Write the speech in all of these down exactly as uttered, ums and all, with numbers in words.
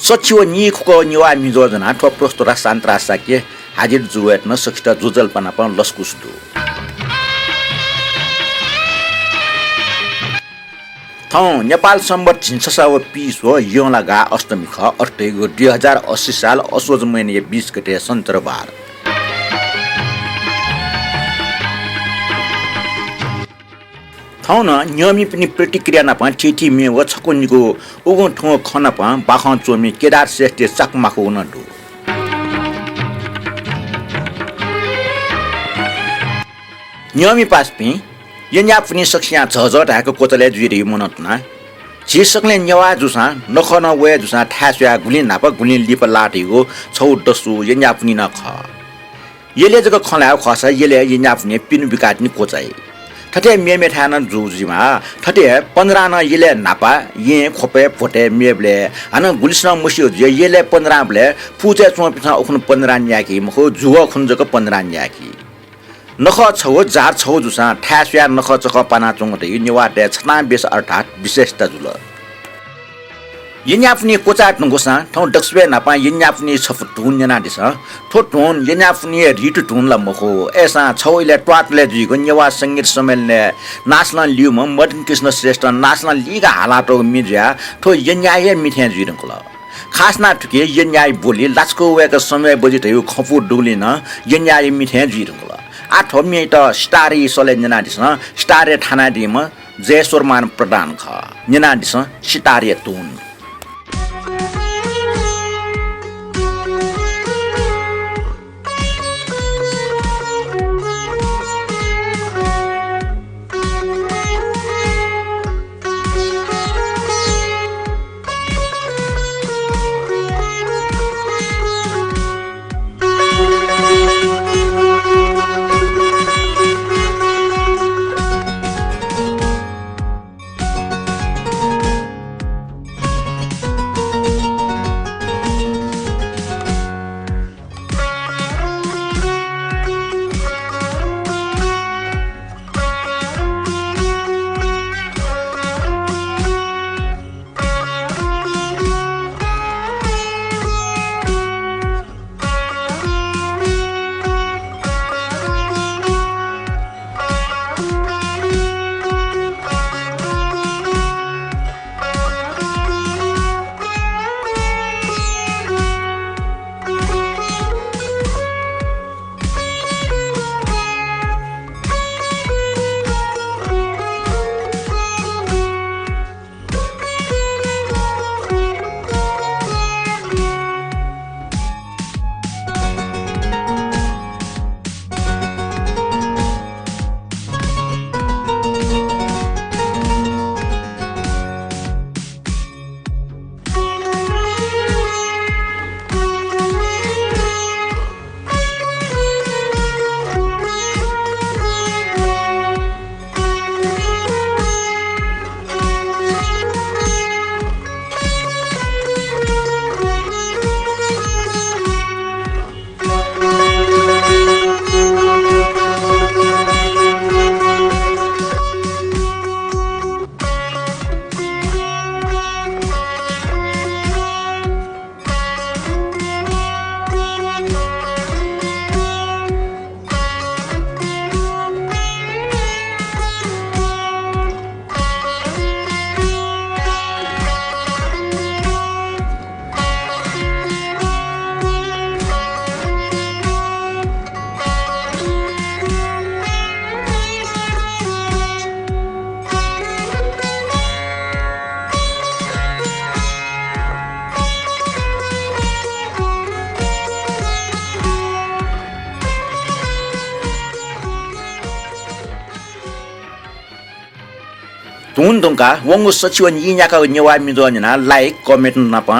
सछि व नीखुक्क नेवाः म्हिजः ज्वनाः थ्व प्रस्तुता सान्तरा शाक्य हाजिर जूवयेत नं सखित ज्वजलपा नाप लसकुस दु। थौं नेपाल संवत् झिंछसः व पीस्वः यंलागा अष्टमी खः, अथे धइगु दुई हजार अस्सी साल असोज महिनाया बीस गते सञ्चरबार। थौं नं न्ह्यःमिपिनि प्रतिक्रिया नाप थीथी म्ये व छकू निकू उगुं थुगुं खँ नाप बाखं च्वमि केदार श्रेष्ठ चाकु माकु नं दु। न्ह्यःमि पासापिं, यँयाःपुन्हि सकसियां झःझः धायेक क्वचालय् जुइ धइगु मनंतुना। झी सकलें नेवाः जूसां, नखः नं वये जूसां थाय् स्वयाः गुलिं न्हापा गुलिं लिपा लाः धइगु छगू दसु यँयाःपुन्हि नं खः। यलय् जक खँ ल्हायेगु खःसा यलय् यँयाःपुन्हि पिने बिकाः तिनि क्वचाइ। थथे मेमेथाय् नं जू जुइमाः। थथे पन्ध्रां नं यलय् न्हापा येँ ख्वपय् भ्वतय् मेबलय् हानं गुलिसिनं मस्यू जुइ। यलय् पन्ध्रांबलय् पुचय् च्वंपिन्सं उखुन्हु पन्ध्रां न्यायेकी मखु, जुवः खुन्हु जक पन्ध्रां न्यायेकी। नखः छगू, जात छगू जूसां थाय् स्वयाः नखःचखः पानाच्वंगु धइगु नेवाःतय् छतां बेस अर्थात् विशेषता जुल। यँयाःपुन्हि क्वचाये धुंकूसां थौं दक्वसिबय् न्हापां यँयाःपुन्हिया छपु धुन न्यनादिसँ। थ्व धुन यँयाःपुन्हिया ऋतु धुन ला मखु, अय्सां छगू इलय् त्वाःतलय् जुइगु नेवाः संगीत सम्मेलनय् नासलं ल्यूम्ह मदन कृष्ण श्रेष्ठं नासलं लिगा हालातःगु म्ये जुयाः थ्व यँयाःया म्ये थें जुइ धुंकल। खास यानाः थुकी यँयाःया बोली लाचुक वय्क समय बजि धइगु खँपु दुगुलिं नं यँयाःया म्ये थें जुइ धुंकल। आः थ्व म्येयात सितारया सलय् न्यनादिसँ, सितारय् थानादीम्ह जयस्वरमान प्रधान खः। न्यनादिसँ सितारया धुन। धुन धुंकाः वंगु सछि व नीन्याकागु नेवाः म्हिजः न्यनाः like, comment नाप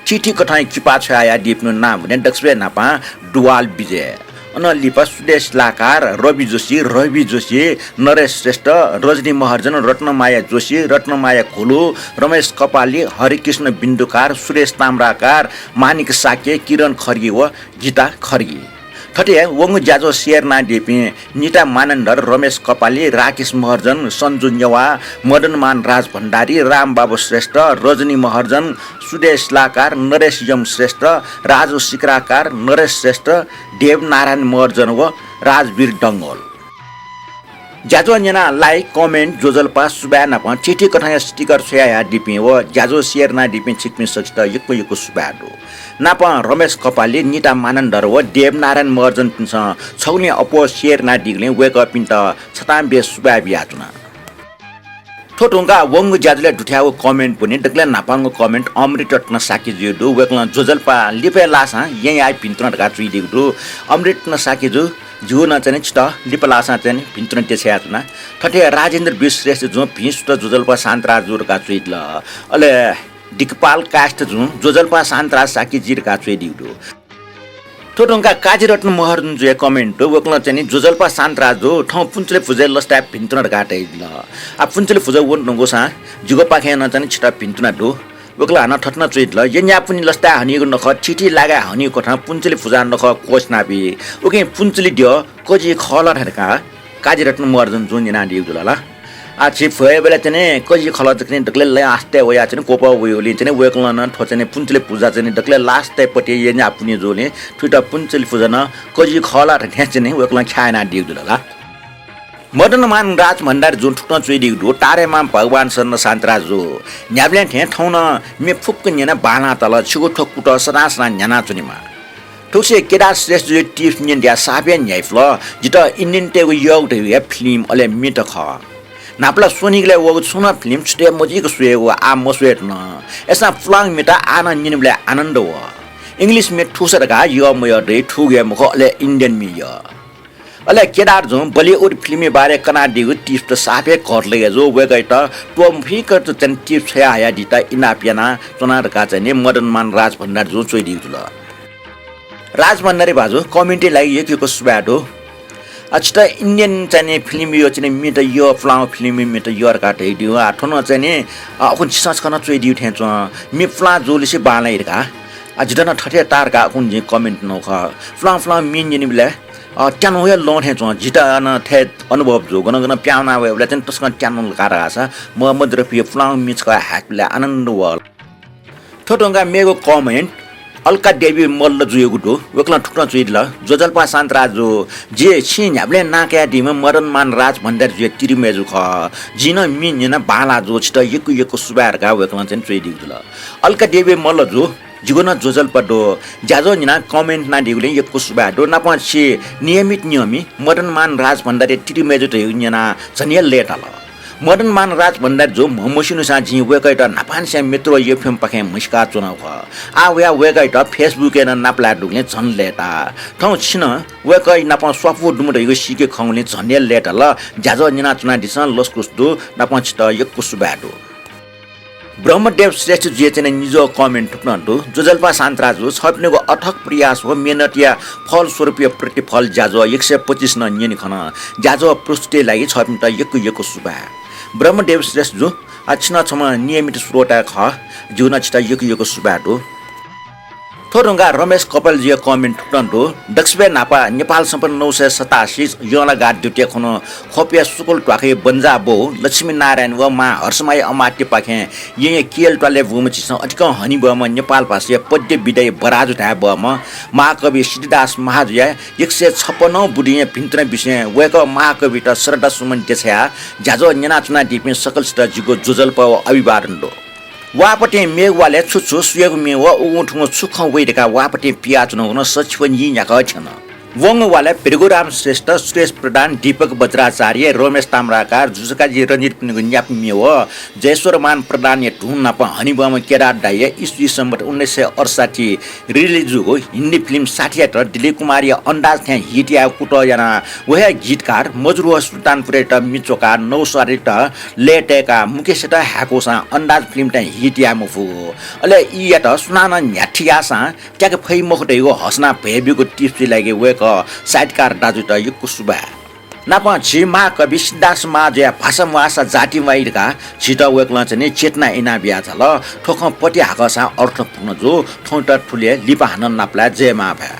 थीथी कथं किपा छ्वयादीपिनिगु नां भन्ने दक्वसिबय् न्हापां दुवाल विजय। अनं लिपा सुदेश लाकार, रवि जोशी, रवि जोशी, नरेश श्रेष्ठ, रजनी महर्जन, रत्नमाया जोशी, रत्नमाया घुलु, रमेश कपाली, हरिकृष्ण बिन्दुकार, सुरेश ताम्राकार, मानिक शाक्य, किरण खड्गी व गीता खड्गी। थथे वंगु ज्याझ्वः share यानादीपिं निता मानन्धर, रमेश कपाली, राकेश महर्जन, सन्जु नेवाः, मदनमान राजभण्डारी, रामबाबु श्रेष्ठ, रजनी महर्जन, सुदेश लाकार, नरेश यम श्रेष्ठ, राजु सिक्राकार, नरेश श्रेष्ठ, देवनारायण महर्जन व राजवीर डंगोल। ज्याझ्वः न्यनाः like, comment, ज्वजलपा, सुभाय् नापं थीथी कथंया sticker छ्वयाहयादीपिं व ज्याझ्वः share यानादीपिं छिकपिं सकसित यक्व यक्व सुभाय् दु। नापं रमेश कपाली, निता मानन्धर व देवनारायण महर्जनपिन्सं छगुलिं अप्वः share यानादीगुलिं वय्कःपिन्त छतां बेस सुभाय् बियाच्वना। थ्व धुंकाः वंगु ज्याझ्वलय् दुथ्याःगु comment पुन्हि दकलय् न्हापांगु comment अमृत रत्न शाक्यजुया दु। वय्कलं ज्वजलपा लिपा लाःसां येँ याये भिन्तुना धकाः च्वयादीगु दु। अमृत रत्न शाक्यजु, जिगु नं चाहिँ नि छितः लिपा लाःसां चाहिँ नि भिन्तुना देछानाच्वना। थथे राजेन्द्र वि श्रेष्ठजुं भिं सुथ ज्वजलपा शान्तराजजु धकाः च्वयादिल। अले दिगपाल कायस्थ जुं ज्वजलपा शान्तराज शाक्यजी धकाः च्वयादीगु दु। थ्व धुंकाः काजीरत्न महर्जनजुया comment दु। वय्कलं चाहिँ नि ज्वजलपा शान्तराजजु, थौं पुन्चुली पुजाय् लसताय् भिन्तुना धकाः धयादिल। आ, पुन्चुली पुजा वने धुंकूसां जिगुपाखें नं चाहिँ नि छितः भिन्तुना दु। वय्कलं हानं थथे नं च्वयादिल, येँ न्यायेपुन्हि लसताय् हनीगु नखः थीथी लागाय् हनीगु कथं पुन्चुली पुजां नखः क्वःछिनाबी। उकिं पुन्चुली द्यः कजि खः ला थथे धकाः काजीरत्न महर्जनजुं न्यनादीगु जुल ला। आ, झी भ्वय् बेलय् चाहिँ नि कजि खलः जक चाहिँ नि दकलय् last-य् वयाः चाहिँ नि क्वपः वइगुलिं चाहिँ नि वय्कलं नं थ्व चाहिँ नि पुन्चुली पुजा चाहिँ नि दकलय् last-य् पट्टि येँ न्यायेपुन्हि जूगुलिं थुइत पुन्चुली पुजा नं कजि खः ला धकाः चाहिँ नि वय्कलं ख्याः यानादीगु जुल ला। मदनमान राजभण्डारीजुं थुकथं च्वयादीगु दु, तारेमां भगवान शरण शान्तराजजु। न्ह्याबलें थें थौं नं म्ये फुक्क न्यनाः बांलाः तल, छिगु थ्व कुतः सदां सदां न्ह्यानाच्वनेमा। थुगुसी केदार श्रेष्ठजुया tips न्यने धयाः साप हे न्ह्याइपुल। जितः Indian-तय्गु यःगु धइगु हे film अले म्येत खः। न्हापा ला स्वनिगलय् वःगु छुं नं film छुटे मजुइक स्वयेगु, आः मस्वये धुन। अय्सां पुलांगु म्येत आः नं न्यनेबलय् आनन्द वः। English म्ये थूसा धकाः यः मयः दइ, थूगु हे मखु, अले Indian म्ये यः। अले केदारजुं Bollywood film-या बारे कनादीगु tipsत साप हे घातलय् जू, वय्कःयात त्वःमफिक चाहिँ नि tips छ्वयाहयादीत इनाप यानाच्वना धकाः चाहिँ नि मदनमान राजभण्डारीजुं च्वयादीगु जुल। राजभण्डारी भाजु, comment-या लागि यक्व यक्व सुभाय् दु। आ, छितः Indian चाहिँ नि film यः चाहिँ नि म्येत यः, पुलांगु film म्येत यः धकाः धयादीगु। आ, थ्व नं चाहिँ नि, आ, अखुन छिसं छकः नं च्वयादीगु थें च्वं। म्ये पुलां जूलिसे बांलाइ धकाः। आ, जितः नं थथे ताः धकाः अखुन जिं comment नौ खः। पुलां पुलां म्ये न्यनेबलय्, आ, त्यानु हे लं थें च्वं। जितः नं थथे अनुभव जू। गन गन पिहां वना वयेबलय् चाहिँ नि तसकं त्यानु लगा धकाः सा, म मद्रफिया पुलांगु म्ये छकः हाय्केबलय् आनन्द वः। थ्व धुंकाः मेगु comment अलका देवी मल्लजुयागु दु। वय्कलं थुकथं च्वयादिल, ज्वजलपा शान्तराजजु, जि छिं न्ह्याबलें नां कयादीम्ह मदनमान राजभण्डारीजुया तिरिमय्जु खः। जिं नं म्ये न्यनाः बांलाः जू, छितः यक्व यक्व सुभाय् धकाः वय्कलं चाहिँ नि च्वयादीगु जुल। अलका देवी मल्लजु, जिगु नं ज्वजलपा दु। ज्याझ्वः न्यनाः comment यानादीगुलिं यक्व सुभाय् दु। नापं छि नियमित न्यंम्ह मदनमान राजभण्डारीया तिरिमय्जु धइगु न्यनाः झन हे लय्ताल। मदनमान राजभण्डारीजु म्हमसिनुसां जिं वय्कःयात न्हापांनिसें मेट्रो एफएमपाखें म्हसीकाच्वनागु खः। आः वयाः वय्कःयात Facebook-य् नं नापलाये दुगुलिं झन लय्ताः। थौं छिं नं वय्कः नाप स्वापू दुम्ह धइगु सीके खंगुलिं झन हे लय्ताल। ज्याझ्वः न्यनाच्वनादिसँ, लसकुस दु, नापं छितः यक्व सुभाय् दु। ब्रह्मदेव श्रेष्ठजुया चाहिँ नि निज्वः comment थुकथं दु। ज्वजलपा शान्तराजजु, छःपिनिगु अथक प्रयास व मेहनतया फलस्वरूपया प्रतिफल ज्याझ्वः एक सय पच्चिस नं न्यने खन। ज्याझ्वः प्रस्तुतिया लागि छःपिन्त यक्व यक्व सुभाय्। ब्रह्मदेव श्रेष्ठजु, आ, छि नं छम्ह नियमित श्रोता खः, जिगु नं छितः यक्व यक्व सुभाय् दु। थ्व धुंकाः रमेश कपालजुया comment थुकथं दु। दक्वसिबय् न्हापा नेपाल संवत् नौ सय सतासी यंलागा द्वितीया खुन्हु ख्वपया सुकुल ध्वाखाया बन्जाःबौ लक्ष्मीनारायण व मां हर्षमाया अमात्यपाखें येँया किय्‌ल त्वालय् बूम्ह झीसं अतिकं हनेबहःम्ह नेपाल भाषाया पद्य विधाया बराजु धायेबहःम्ह महाकवि सिद्धिदास महाजुया एक सय छप्पन्नौं बुदिंया भिन्तुना विषयं वय्कः महाकवियात श्रद्धासुमन देछायाः ज्याझ्वः न्यनाच्वनादीपिं सकलसित जिगु ज्वजलपा व अभिवादन दु। वाःपतिं मेगु वालय् छु छु, सुयागु म्ये व उगुं थुगुं छु खँ वइ धकाः वाःपतिं पियाच्वनागु नं सछि व न्हि न्ह्याकः थ्यन। वंगु वालय् भृगुराम श्रेष्ठ, सुरेश प्रधान, दीपक वज्राचार्य, रमेश ताम्राकार, जुजुकाजी रंजितपिनिगु न्यापा म्ये व जयेश्वरमान प्रधानया धुन नाप हनेबहःम्ह केदार दाइया इस्वी संवत् उन्नाइस सय अठसट्ठी release जूगु हिन्दी film साथिया तर दिलीप कुमारया अन्दाज थें hit याःगु कुतः यानाः व हे गीतकार मजरूह सुल्तानपुरेयात म्ये च्वकाः नौशादयात लय् तय्काः मुकेशयात हाय्कूसां अन्दाज film थें hit याये मफुगु। अले ईयात सुनानं न्ह्याथे याःसां त्याके फइ मखु धइगु हसना भय् बीगु tipsया लागि वय्कः साहित्यकार दाजुयात यक्व सुभाय्। नापं झी महाकवि सिद्धिदास महाजुया भाषा म्वाःसा जाति म्वाइ धकाः झीत वय्कलं चाहिँ नि चेतना इनाबिया झाल। थ्व खँ पति हाकःसां अर्थपूर्ण जू। थौंयात थुलि हे, लिपा हानं नापलाये। जय मांभाय्।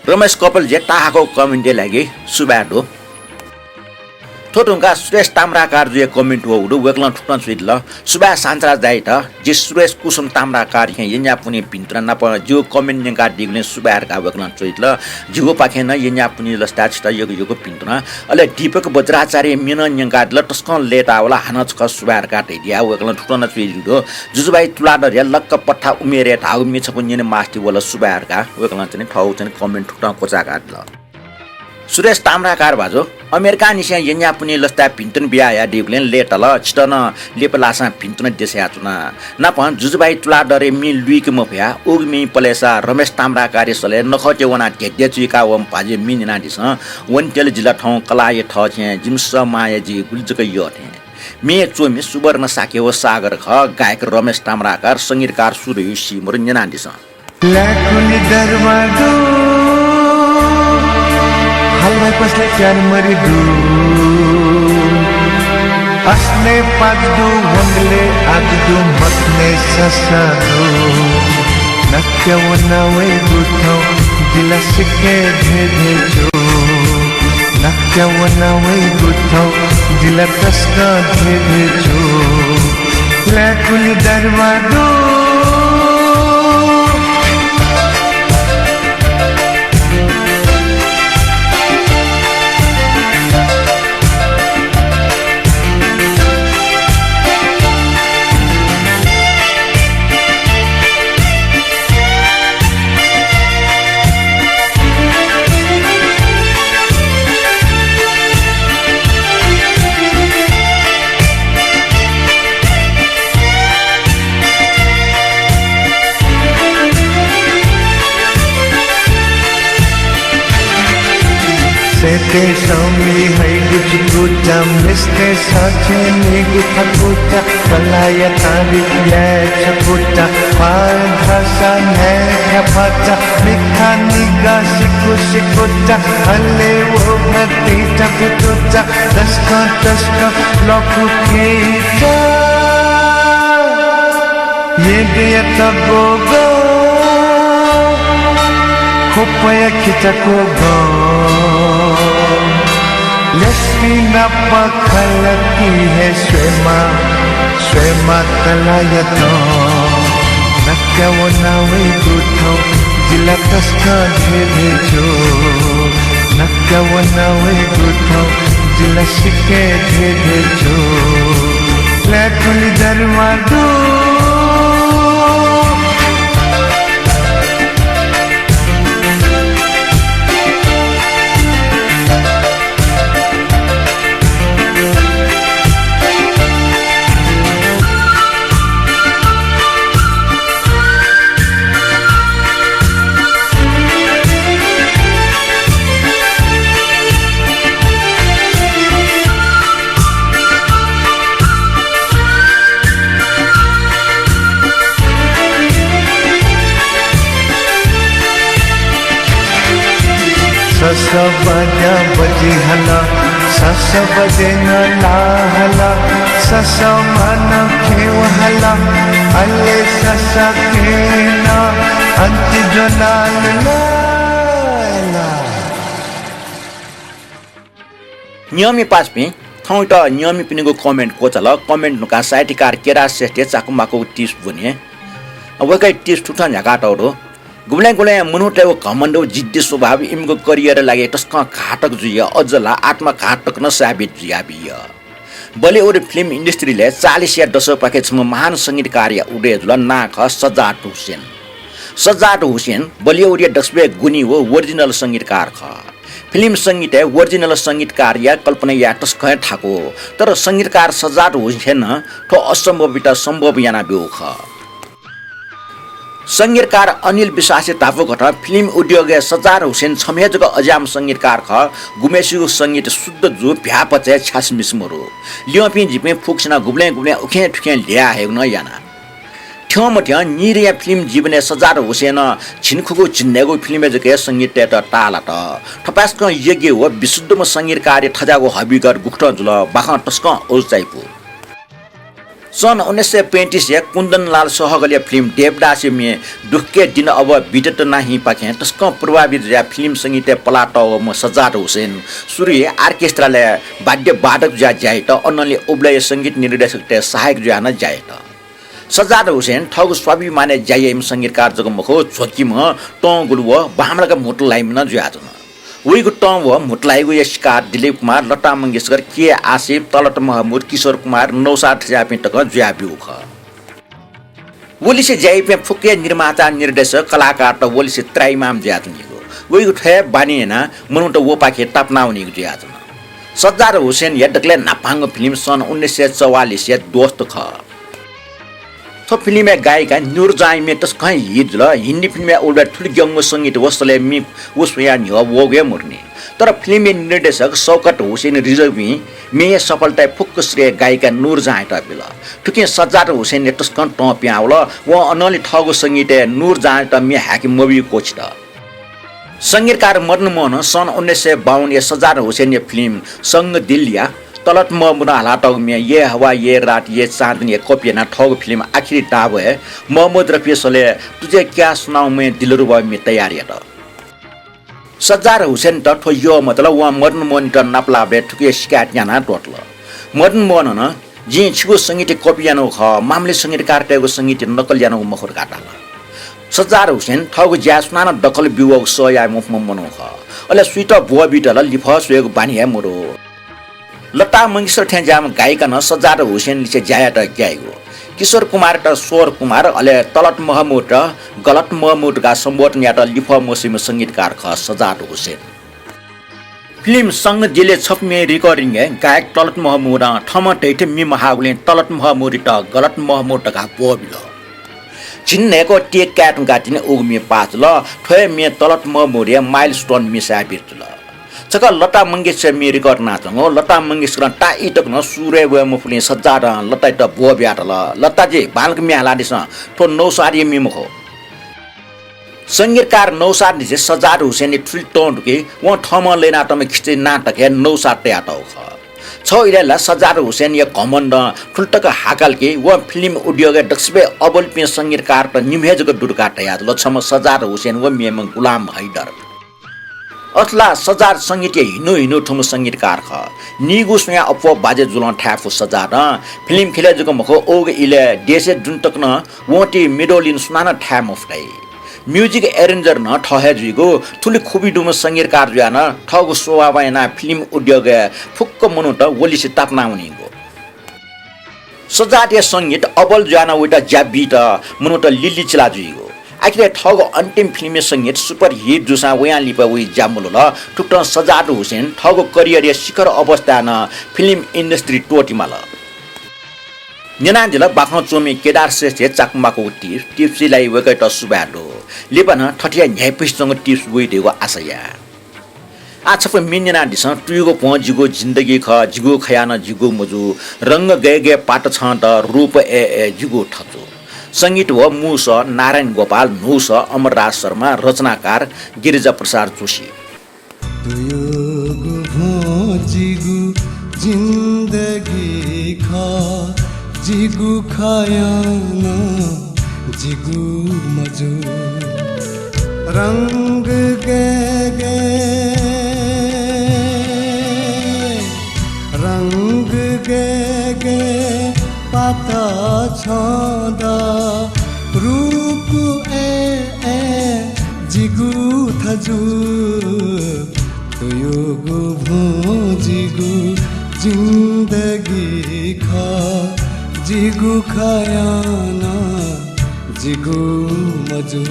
रमेश कपालजुया ताहाकःगु comment-या लागि सुभाय् दु। थ्व धुंकाः सुरेश ताम्राकारजुया comment वःगु दु, वय्‌कलं थुकथं च्वयादिल, सुभाय् सान्चराज दाइयात, जि सुरेश कुसुम ताम्राकार थें यंज्याःपिनि भिन्तुना नाप जिगु comment न्यंकादीगुलिं सुभाय् धकाः वय्‌कलं च्वयादिल। जिगुपाखें नं यंज्याःपिनि लसताय् छितः यक्व यक्व भिन्तुना। अले दीपक बज्राचार्यया म्ये नं न्यंकादिल, तसकं लय्‌ताः वल, हानं छकः सुभाय् धकाः धयादिया, वय्‌कलं थुकथं नं च्वयादिल दु। जुजुभाइ तुलाधरया लक्क पत्ता उमेरय् धाःगु म्ये छपु न्यने मास्ति वल, सुभाय् धकाः वय्‌कलं चाहिँ थःगु चाहिँ comment थुकथं क्वचाय्‌कादिल। सुरेश ताम्राकार भाजु, अमेरिकांनिसें यंज्याःपिनि लसताय् भिन्तुना बियाहयादीगुलिं लय्‌ताल, छितः नं लिपा लाःसां भिन्तुना देछानाच्वना। नापं जुजुभाइ तुलाधरया म्ये लुइके मफयाः उगु म्येया पलेसा रमेश ताम्राकारया सलय् नखःतय् वनाः धेधे चुइकाः वःम्ह भाजुया म्ये न्यनादिसँ। वनेत्यल जि ला थौं कलाःया थः थें जिमिसं माया जि गुलि जक यः थें। म्ये च्वमि सुवर्ण शाक्य व सागर खः, गायक रमेश ताम्राकार, संगीतकार सुधयु सीमरु न्यनादिसँ। लाय्‌कुलि दरबार दु, हलवाई पसलय् प्यार मरि दु। असनय् पाग दु, वंगलय् आग दु, मखनय् ससा दु। नकतिनि वना वइगु थौं जि ला सिक्क धेधे जू। नकतिनि वना वइगु थौं जि ला तसकं धेधे जू। लाय्‌कुलि दरबार दु। सय्‌तय्‌सं मि हइगु चिकुचा, मेस्तय्‌सं छेँ नीगु थकुचा, कलाःया तारिफ याये छकुचा, पाहां धाःसा न्हाय् ख्यापाचा, मिखा निगा सिकु सिकुचा, अले व भतिचा भुतुचा, तसकं तसकं लखु खिचा। येँ दुयात गोगो, ख्वपया खिचा कोगो। लेसपिं नाप खलकि हे स्वयेमा, स्वयेमा कलाःयात। नकतिनि वना वइगु थौं जि ला तसकं धेधे जू। नकतिनि वना वइगु थौं जि ला सिक्क धेधे जू। लाय्‌कुलि दरबार दु। सस बज्या बजि हल, सस बजें ला हल, सस मानं खेव हल, अले सस केन अन्ति ज्वनाल ला। नियमि पासापिं, थौंयात नियमिपिनिगु comment क्वचाल। Comment नुकाः साहित्यकार केदार श्रेष्ठया चाकु माकुगु tips ब्वने। वय्‌कःया tips थुकथं न्ह्याकातःगु दु। गुबलें गुबलें मनूतय्‌गु घमण्ड व जिद्दी स्वभाव इमिगु career-या लागि तसकं घातक जुइया, अझ ला आत्मघात तक नं साबित जुयाबिया। Bollywood film industry-लय् चालिसया दशकपाखे छम्ह महान संगीतकारया उदय जुल, नां खः सज्जाद हुसेन। सज्जाद हुसेन Bollywood-या दक्वसिबय् गुणी व original संगीतकार खः। Film संगीतय् original संगीतकारया कल्पना याये तसकं हे थाकु, तर संगीतकार सज्जाद हुसेनं थ्व असम्भवयात सम्भव यानाब्यूगु खः। संगीतकार अनिल विश्वासया धापू कथं film उद्योगय् सज्जाद हुसेन छम्ह हे जक अज्याःम्ह संगीतकार खः, गुम्हय्‌सिगु संगीत शुद्ध जू, भ्याःपचय् छ्यासमिस मरु। ल्यंपिं जिपिं फुक्कसिनं गुबलें गुबलें उखें थुखें ल्ह्यया हयेगु नं याना। थ्यंमथ्यं निरया film जीवनय् सज्जाद हुसेनं झिंखुगू झिंन्हय्‌गू film-य् जक हे संगीत तयेत ताःलात। थपाय्‌सकं योग्य व विशुद्धम्ह संगीतकारया थज्याःगु हबिगत गुकथं जुल, बाखं तसकं अजू चायापुगु। सन् उन्नाइस सय पैंतिसया कुन्दनलाल सहगलया फिल्म देवदासया म्ये दुःखके दिन अब बितत नाहीपाखें तसकं प्रभावित जुयाः फिल्म संगीतय् पलाः तःवःम्ह सज्जाद हुसेन सुरुइ आर्केस्ट्रालय् वाद्य वादक जुयाः ज्या यात। अनंलि उबलय् संगीत निर्देशकतय् सहायक जुयाः नं ज्या यात। सज्जाद हुसेन थःगु स्वाभिमानय् ज्या याइम्ह संगीतकार जक मखु, झ्वकिम्ह, तं गुलु व बांमलाक म्हुतुलाइम्ह नं जुयाच्वन। वइगु तं व म्हुतुलाइगुया शिकार दिलीप कुमार, लता मंगेशकर, के आसिफ, तलत महमूद, किशोर कुमार, नौशाद थज्याःपिं तकं जुयाब्यूगु खः। वलिसे ज्या याइपिं फुक्कया निर्माता, निर्देशक, कलाकारत वलिसे त्राइमाम जुयाच्वनीगु, वइगु थ्व हे बानी यानाः मनूत वपाखे तापानावनीगु जुयाच्वन। सज्जाद हुसेनया दकलय् न्हापांगु फिल्म सन् उन्नाइस सय चौवालिसया दोस्त खः। थ्व फिल्मया गायिका नुरजहाँया म्ये तसकं hit जुल। हिन्दी फिल्मय् उबलय् थुलिग्यंगु संगीत व सलय् म्ये व स्वयाः न्ह्यः वःगु हे मदुनि। तर फिल्मया निर्देशक शौकत हुसेन रिजवीं म्येया सफलताय् फुक्क श्रेय गायिका नुरजहाँयात बिल। थुकिं सज्जाद हुसेनया तसकं तं पिहां वल। वं अनंलि थःगु संगीतय् नुरजहाँयात म्ये हाय्के मबीगु क्वःछित। संगीतकार मदन मोहनं सन् उन्नाइस सय बाउन्नया सज्जाद हुसेनया फिल्म संग दिलया तलत महमूदं हालातःगु म्ये ये हवा, ये रात, ये चाँदनीया कपि यानाः थःगु फिल्म आखिरी दावय् महमूद रफीया सलय् तुझे क्या सुनाऊँ मैं दिलरुबा म्ये तयार यात। सज्जाद हुसेनयात थ्व यः मतल। वं मदन मोहनयात नापलाःबलय् थुकिया शिकायत यानाः त्वःतल। मदन मोहनं नं जिं छिगु संगीत कपि यानागु खः, मामूली संगीतकारतय्गु संगीत नकल यानागु मखु धकाः धाल। सज्जाद हुसेन थःगु ज्याय् सुनानं दखल ब्यूगु सह याये मफुम्ह मनू खः। अले सुइत ब्वःबीत ला लिफः स्वयेगु बानी हे मदु। लता मंगेशकर थें ज्याःम्ह गायिका नं सज्जाद हुसेन लिसे ज्या यायेत ग्याइगु। किशोर कुमारयात शोर कुमार, अले तलत महमूदयात गलत महमूद धकाः सम्बोधन यायेत लिफः मस्यूम्ह संगीतकार खः सज्जाद हुसेन। फिल्म संग दिलय् छपु म्ये recording-य् गायक तलत महमूदं थःम्हं धइथें म्ये महाःगुलिं तलत महमूदयात गलत महमूद धकाः ब्वःबिल। झिंन्हय्‌क take काये धुंकाः तिनि उगु म्ये पाः जुल। थ्व हे म्ये तलत महमूदया milestone मिसाय् बित जुल। छकः लता मंगेशकर म्ये record यानाच्वंगु। लता मंगेशकरं ताःई तक नं सुरय् वये मफुलिं सज्जादं लतायात ब्वःबियातल, लताजि, बांलाक म्ये हालादिसँ, थ्व नौशादया म्ये मखु। संगीतकार नौशाद लिसे सज्जाद हुसेनया थुलि तं दु कि वं थःम्हं लय् यानातःम्ह खिचय् नां तक हे नौशाद तयातःगु खः। छगू इलय् ला सज्जाद हुसेनया घमण्डं थुलि तक हाकल कि वं फिल्म उद्योगय् दक्वसिबय् अब्बलपिं संगीतकारत निम्ह हे जक दु धकाः धयाजुल, छम्ह सज्जाद हुसेन व मेम्ह गुलाम हैदर। अथे ला सज्जाद संगीतया हिन्हु हिन्हु थुम्ह संगीतकार खः। नीगू स्वयां अप्वः बाज्या जुलं थाय् फु सज्जादं। फिल्म ख्यलय् जक मखु, उगु इलय् देशय् दुने तक नं वंति मेडोलिन सुनानं थाय् मफु धाइ। Music arranger नं थः हे जुइगु, थुलि खुबी दुम्ह संगीतकार जुयाः नं थःगु स्वभावं यानाः फिल्म उद्योगय् फुक्क मनूत वलिसे तापाना वनीगु। सज्जादया संगीत अब्बल जुयाः नं वयात ज्या बीत मनूत लिलिचिला जुइगु। आखिरय् थःगु अन्तिम फिल्मया संगीत super hit जूसां वयां लिपा वइ ज्या मलुल। थुकथं सज्जाद हुसेन थःगु career-या शिखर अवस्थाय् नं फिल्म industry त्वःतिमाल। न्यनादिल बाखं च्वमि केदार श्रेष्ठया चाकु माकुगु tips, tips-या लागि वय्कःयात सुभाय् दु। लिपा नं थथे हे न्ह्याइपुसे च्वंगु tips वइ धइगु आशा याये। आः छपु म्ये न्यनादिसँ। तुयुगु भ्वं जिगु जिन्दगी खः, जिगु खयाः नं जिगु मजू। रंग गय् गय् पात छं द, रूप अय् अय् जिगु थचु। संगीत व मू सः नारायण गोपाल, न्हू सः अमरराज शर्मा, रचनाकार गिरिजा प्रसाद जोशी। तुयुगु भ्वं जिगु जिन्दगी खः, जिगु खयाः नं जिगु मजू। रंग गय् गय्, रंग गय् गय् पात छं द, रूप अय् अय् जिगु थजु। तुयुगु भ्वं जिगु जिन्दगी खः, जिगु खयाः नं जिगु मजू।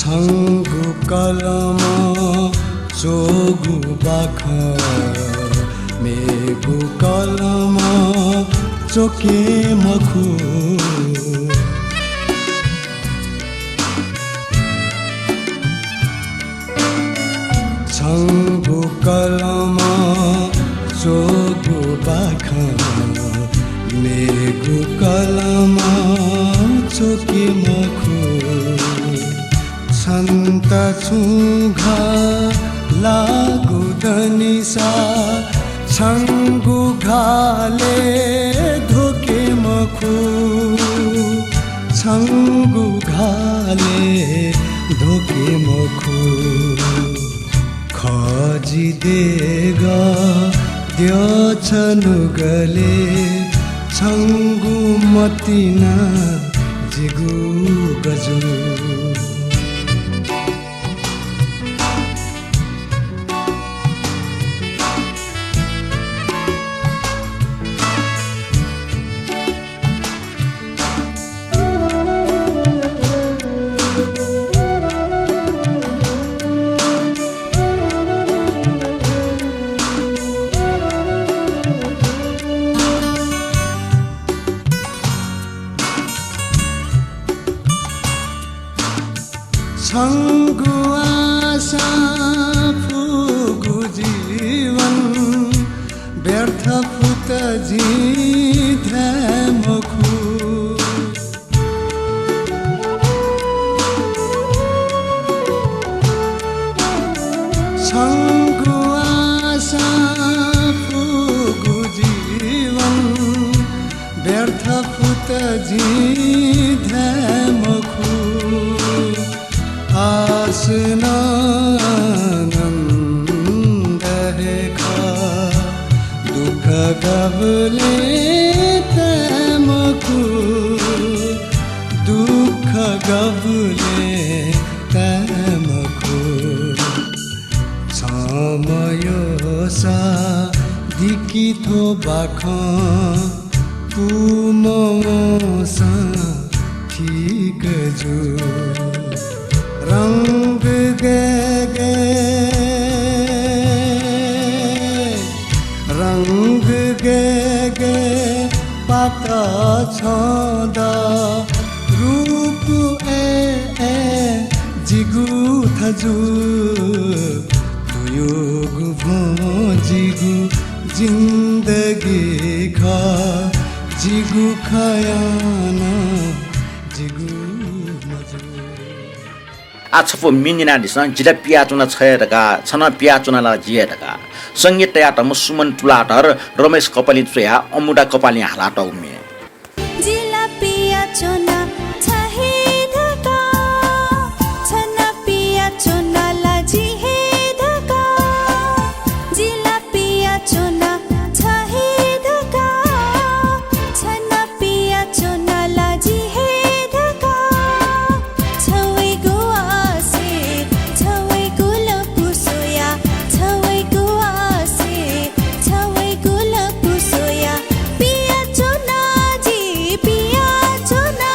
छंगु कलमं च्वःगु बाखं मेगु कलमं च्वके मखु। छंगु कलमं च्वःगु बाखं मेगु कलमं च्वके मखु। छन्त छुं घाः लाःगु दनिसा छंगु घालय् ध्वके मखु। छंगु घालय् ध्वके मखु। खः जि देगः द्यः छनुगलय् छंगु मतिना जिगु गजु। छंगु आशां फुगु जीवन व्यर्थ फुत जिं धाये मखु। छंगु आशां फुगु जीवन व्यर्थ फुत जिं धाये मखु। आश नं आनन्द हे खः, दुःख गबलें ताये मखु, दुःख गबलें ताये मखु। छम्ह मयःसा दिकि थ्व बाखं, पूमवंसां ठीक जू। रंग गय् गय्, रंग गय् गय् पात छ्वं द, रूप अय् अय् जिगु थजु। तुयुगु भ्वं जिगु जिन्दगी खः, जिगु खयां नं जिगु मजू। आः छपु म्ये न्यनादिसँ, जि ला पियाच्वना छ हे धकाः, छ नं पियाच्वना ला जि हे धकाः। संगीत तयातःम्ह सुमन तुलाधर, रमेश कपालीं च्वयाः अमुदा कपालीं हालातःगु म्ये। जि ला पियाच्वना छ हे धकाः, छ नं पियाच्वना ला जि हे धकाः। जि ला पियाच्वना छ हे धकाः, छ नं पियाच्वना ला जि हे धकाः। छवेगु आसे, छवेगु लँपु स्वया, छवेगु आसे, छवेगु लँपु स्वया। पियाच्वना जि, पियाच्वना।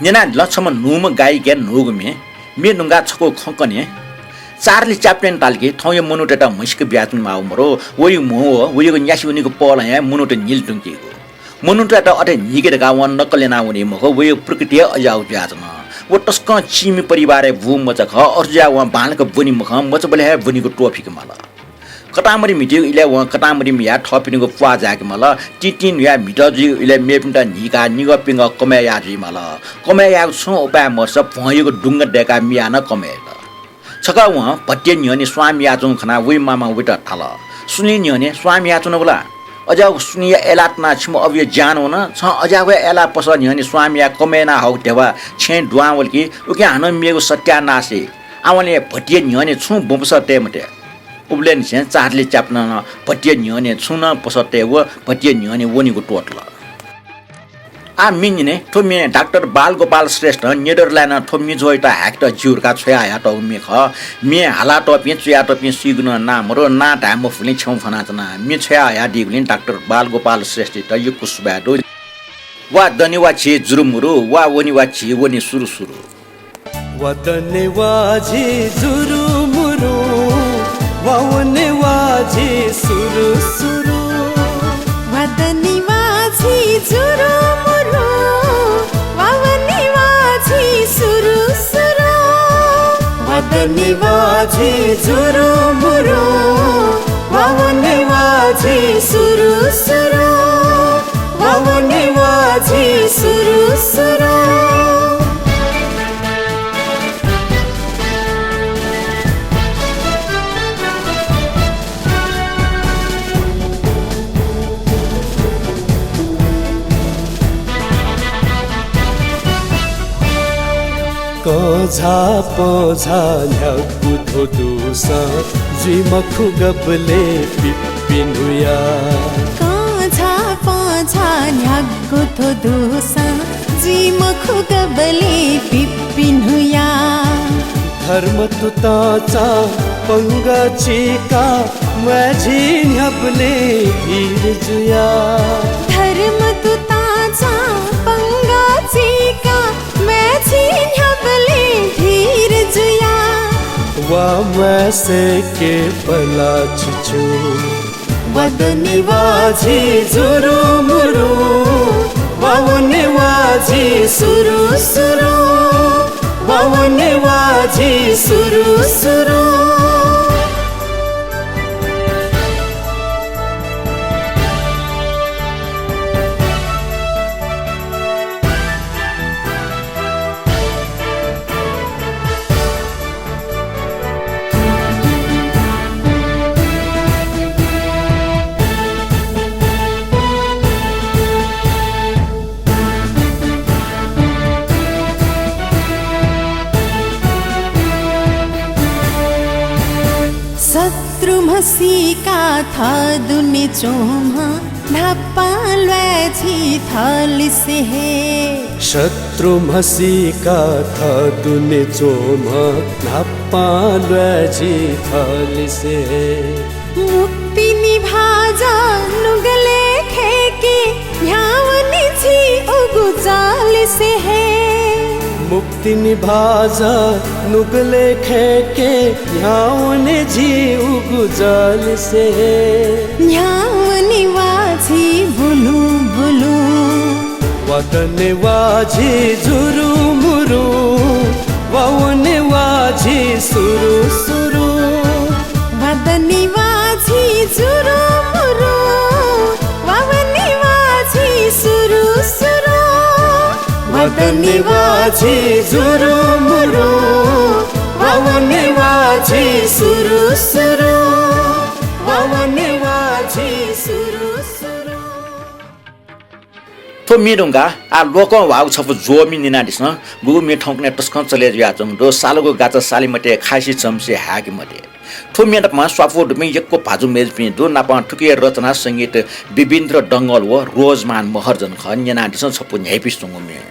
न्यनादिल छम्ह न्हूम्ह गायिकाया न्हूगु म्ये। म्ये नुंकाः छकू खँ कने। चार्ली च्याप्लिन धाल कि थौंया मनूतय्त म्हसीका बियाच्वने माःगु मरु। वइगु म्हो व वइगु न्यासि वनीगु पहलं हे मनूत न्हिले धुंकीगु। मनूतय्त अथे न्हीके धकाः वं नक्कल यानाः वनी मखु, वइगु प्रकृति हे अज्याःगु जुयाच्वन। व तसकं चिमि परिवारया बू मचा खः, अथे जुयाः वं बांलाक ब्वनी मखं, मचाबलय् हे ब्वनीगु त्वःफिके माल। कतांमदि म्हितीगु इलय् वं कतांमदि म्हियाः थःपिनिगु प्वाः जाय्के माल। तिंतिं न्हुयाः म्हितः जुइगु इलय् मेपिन्त न्हीकाः निगः पिंगः कमय् याः जुइ माल। कमय् यायेगु छुं उपाय मदुसा भ्वंयागु दुंगा दय्काः मियाः नं कमय् यात। छकः वं भतिया न्ह्यःने स्वां मियाच्वंगु खनाः वइ मामां वइत धाल, सुलिं न्ह्यःने स्वां मियाच्वनागु ला? अज्याःगु सुलिंया अय्लाः तनाः छिम्ह अबुया ज्यान वन। छं अज्याःगु हे अय्लाः पसः न्ह्यःने स्वां मियाः कमय् याना हःगु ध्यबा छेँय् दुहां वल कि उकिं हानं मेगु सत्यानाश याइ। आवंलि भतिया न्ह्यःने छुं ब्वंपसः तये मते। उबलय् निसें चार्ली च्याप्लिनं भतिया न्ह्यःने छुं नं पसः तये व भतिया न्ह्यःने वनीगु त्वःतल। आः म्ये न्यने, थ्व म्ये डाक्टर बालगोपाल श्रेष्ठं नेदरल्यान्डं थ्व म्ये ज्वःयात हाय्केत ज्यू धकाः छ्वयाहयातःगु म्ये खः। म्ये हालातःपिं, च्वयातःपिं सुइगु नं नां मरु, नां धाये मफुगुलिं छ्यं फ्वनाच्वना। म्ये छ्वयाहयादीगुलिं डाक्टर बालगोपाल श्रेष्ठयात यक्व सुभाय् दु। वा दने वा झी जुरुमुरु, वा वने वा झी वने सुरुसुरु। वा दने वा झी जुरुमुरु, वा वने वा झी सुरुसुरु। वा दने वा झी जुरुमुरु, वा वने वा झी सुरुसुरु। वा दने वा झी जुरुमुरु, वा वने वा झी सुरुसुरु। वा वने वा झी सुरुसुरु। कं झापं झा न्ह्यागु थ्व दुसां जुइ मखु गबलें पिप्पिन्हुया। कं झापं झा न्ह्यागु थ्व दुसां जुइ मखु गबलें पिप्पिन्हुया। धर्म तुतांचां पंगः चीकाः म्वाय् झी न्ह्याबलें धीर जुया। धर्म तुतांचां पंगः चीकाः म्वाय् झी न्ह्याबलें धीर जुया। वा म्वाय् सय्के पला छु छु। वा दने वा झी जुरुमुरु, वा वने वा झी सुरुसुरु। वा वने वा झी सुरुसुरु। शत्रु म्हसीका थः दुने च्वंम्ह न्हापां ल्वाय् झी थःलिसे हे। शत्रु म्हसीका थः दुने च्वंम्ह न्हापां ल्वाय् झी थःलिसे हे। मुक्ति निभाःजः नुगलय् खय्के न्ह्यावने झी उगु जःलिसे हे। मुक्ति निभाःजः नुगलय् खय्के न्ह्यावने झी उगु जःलिसे हे। न्ह्यावने वा झी बुलुं बुलुं। वा दने वा झी जुरुमुरु, वा वने वा झी सुरुसुरु। वा दने वा झी जुरुमुरु, वा वने वा झी सुरुसुरु। वा दने वा झी जुरुमुरु, वा वने वा झी सुरुसुरु। वा वने वा झी सुरुसुरु। थ्व म्ये धुंकाः आः लोकं ह्वाःगु छपु ज्वःमि न्यनादिसँ। गुगु म्ये थौंकन्हय् तसकं चले जुयाच्वंगु दु। सालगु गाचा साले मते, खासि चम्से हाय्के मते। थ्व म्ये नाप स्वापू दुपिं यक्व भाजु मय्जुपिं दु। नापं थुकिया रचना संगीत बिबिन्द्र डंगोल व रोजमान महर्जन खः। न्यनादिसँ छपु न्ह्याइपुसे च्वंगु म्ये।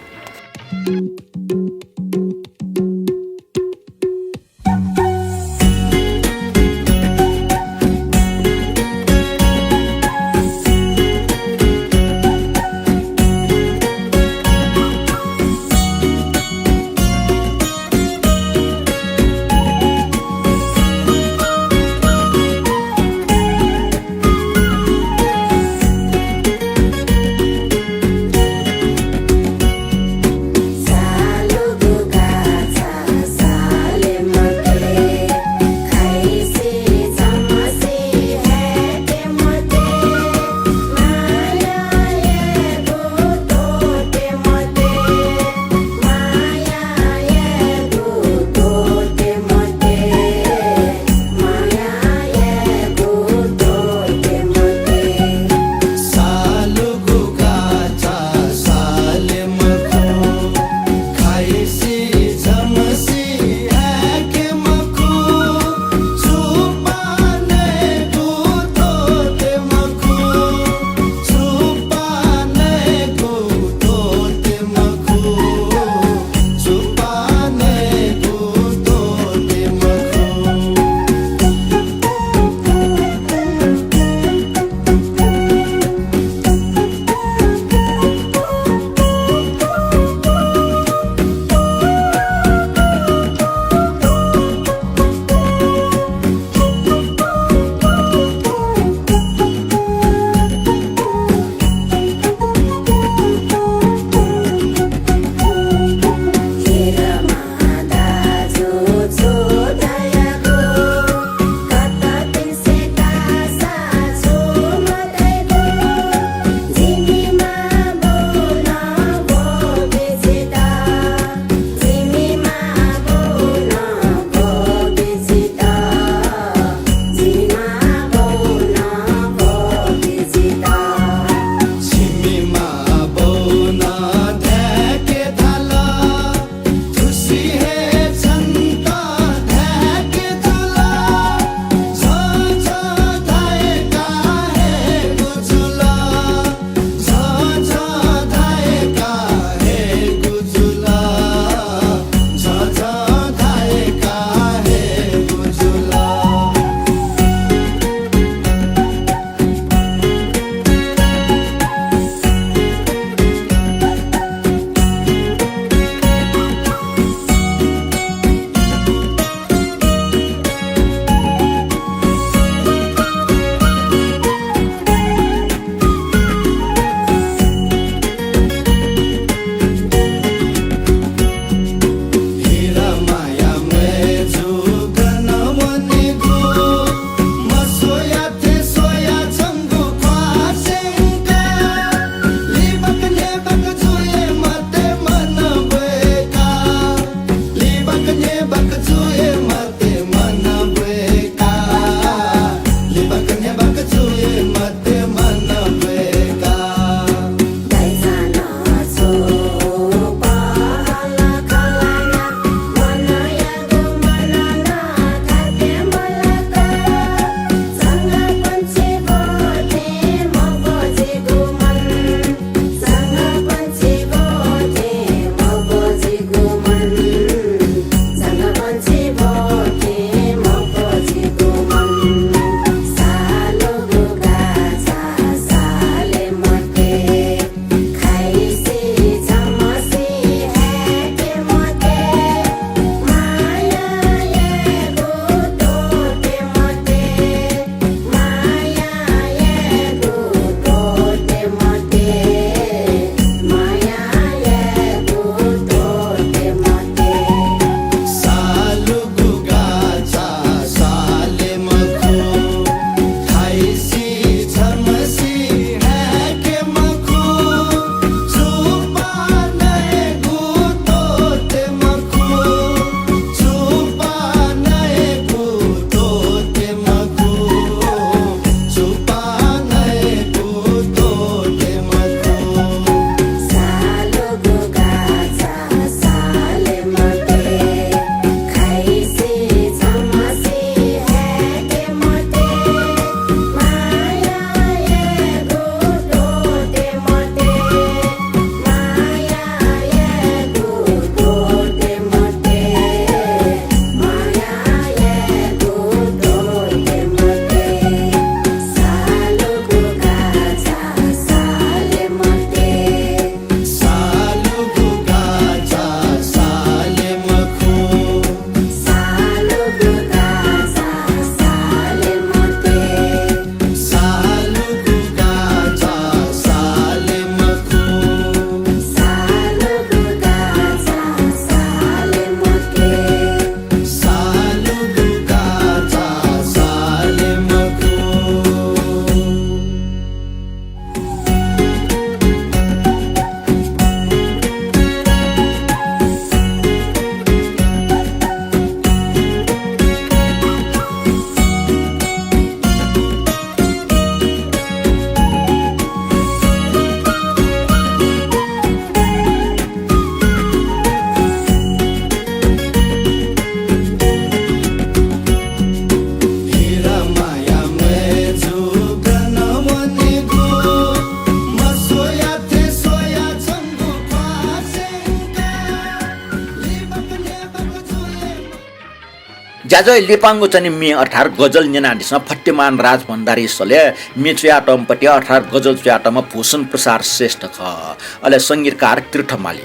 अझ लिपांगु चाहिँ नि म्ये अर्थात् गजल न्यनादिसँ। फट्टिमान राजभण्डारी सलय् म्ये च्वयातःम्ह पति अर्थात् गजल च्वयातःम्ह भूषण प्रसाद श्रेष्ठ खः। अले संगीतकार तीर्थ माली।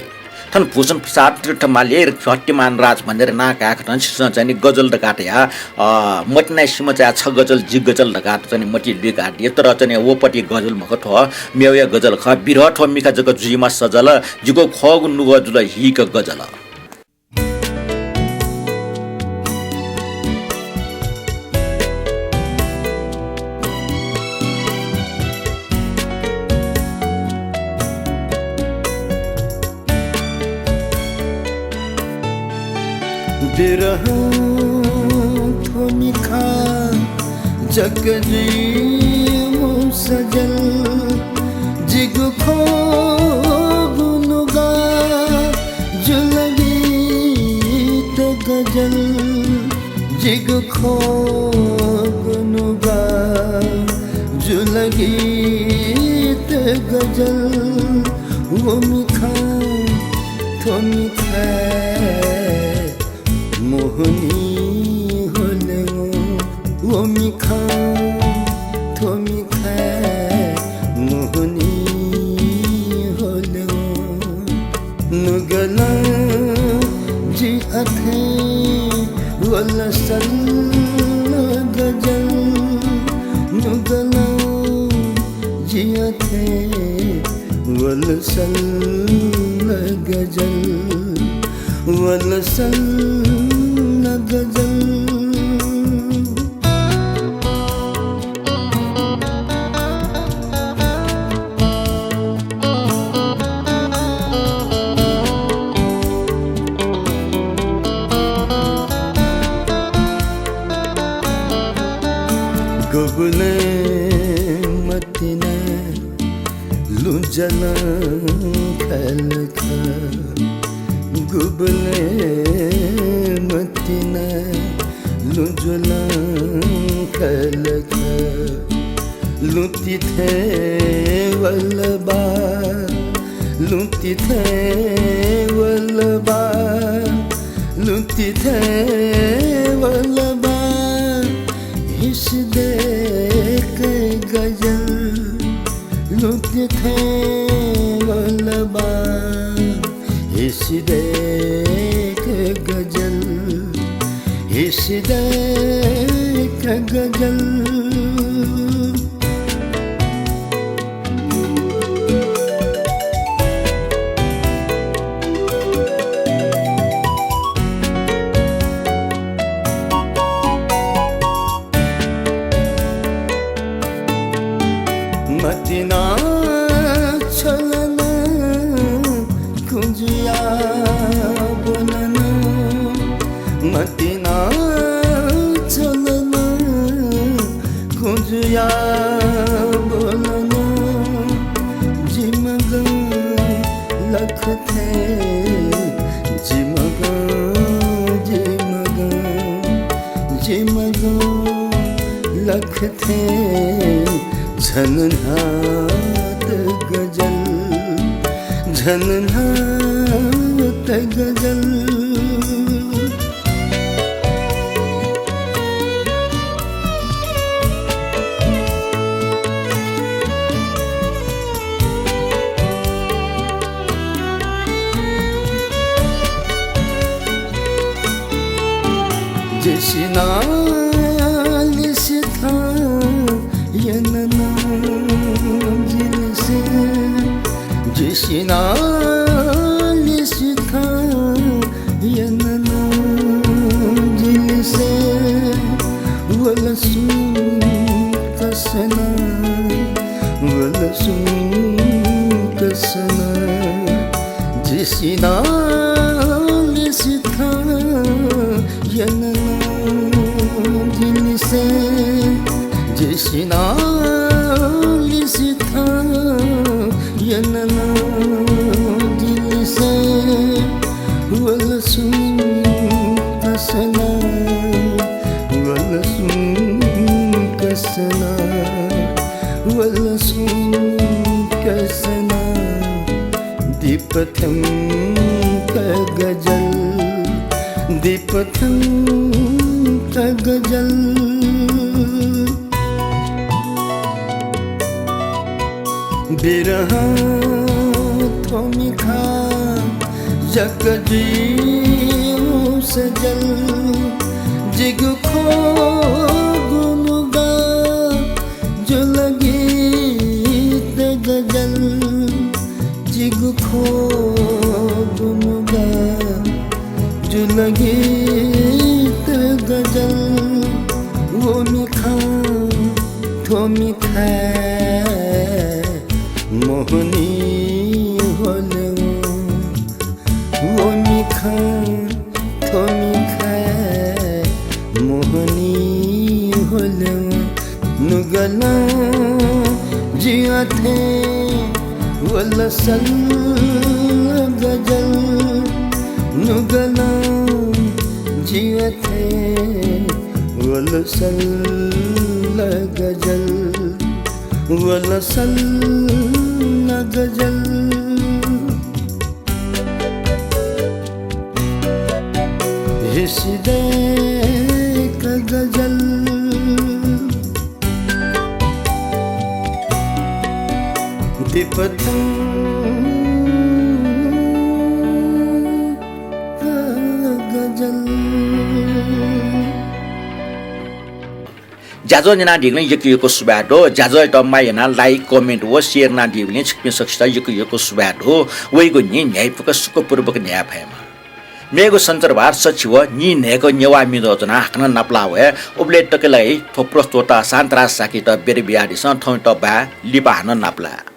थन भूषण प्रसाद तीर्थ माली फट्टिमान राजभण्डारी नां काय् खः। थन छिसं चाहिँ नि गजल धकाः धया, अ, मतिनाय् सिमचाय् छ गजल, जि गजल धकाः चाहिँ नि मतिइ लुइकादी। तर चाहिँ नि व पति गजल मखु, थ्व मेवया गजल खः। बिरह थ्व मिखा जक जुइमा सजल, जिगु ख्वःगु नुगः जुल हीक गजल। बिरह थ्व मिखा जक जुइमा सजल, जिगु ख्वःगु नुगः जुल हीक गजल, जिगु ख्वःगु नुगः जुल हीक गजल। व मिखा थ्व मिखाय् मोहनी ह्वल। व मिखा थ्व मिखाय् मोहनी ह्वल। नुगलं जि अथें वल सल्ल गजल, नुगलं जि अथें वल सल्ल गजल, वल सल्ल गजल। गुबलें मतिनाय् लुँ जलं खय्‌ल खः। गुबलें मतिनाय् लुँ जलं खय्‌ल खः। लुँ तिथें वल बा, लुँ तिथें वल बा, लुँ तिथें वल बा, हिसि दय्‌क गजल। लुँ तिथें वल बा, हिसि दय्‌क गजल, हिसि दय्‌क गजल। मतिनां छ्वल नं कुँजुया ब्वल नं, मतिनां छ्वल नं कुँजुया ब्वल नं, जिमगं लख थें, जिमगं, जिमगं, जिमगं लख थें झन न्हात गजल, झन न्हात गजल। जिसिनालिसे थन यन नं जिलिसे, जिसिनालिसे थन यन नं जिलिसे, वल सुं कसना, वल सुं कसना, जिसिनालिसे थन यन नं जिलिसे, जिसिनालिसे थन यन नं जिलिसे, वल सुं कसना, वल सुं कसना, वल सुं कसना। दीपथंक गजल, दीपथंक गजल। बिरहं थ्व मिखा जक जुइगु सजल। जिगु ख्वःगु नुगः जुल गीत गजल। जिगु ख्वःगु नुगः जुल गीत गजल। व मिखां थ्व मिखाय् मोहनी ह्वल। व मिखां थ्व मिखाय् मोहनी ह्वल। नुगलं जिं अथे वल सल्ल गजल। नुगलं जिं अथे वल सल्ल गजल। वल सल्ल गजल। हिसिदय्क गजल। विपथं गजल। ज्याझ्वः न्यनादीगुलिं यक्व यक्व सुभाय् दु। ज्याझ्वःयात माया यानाः like, comment व share यानादीगुलिं छिकपिं सकसित यक्व यक्व सुभाय् दु। वइगु न्हि न्ह्याइपुक सुखपूर्वक न्ह्याये फयेमा। मेगु सञ्चरभार सछि व न्हि न्हय्क नेवाः म्ये ज्वनाः हाकनं नापलाः वये। उबलय् तकया लागि थ्व प्रस्तोता शान्तराज शाक्ययात बिदा बियादिसँ। थौंयात बाय्, लिपा हानं नापलाये।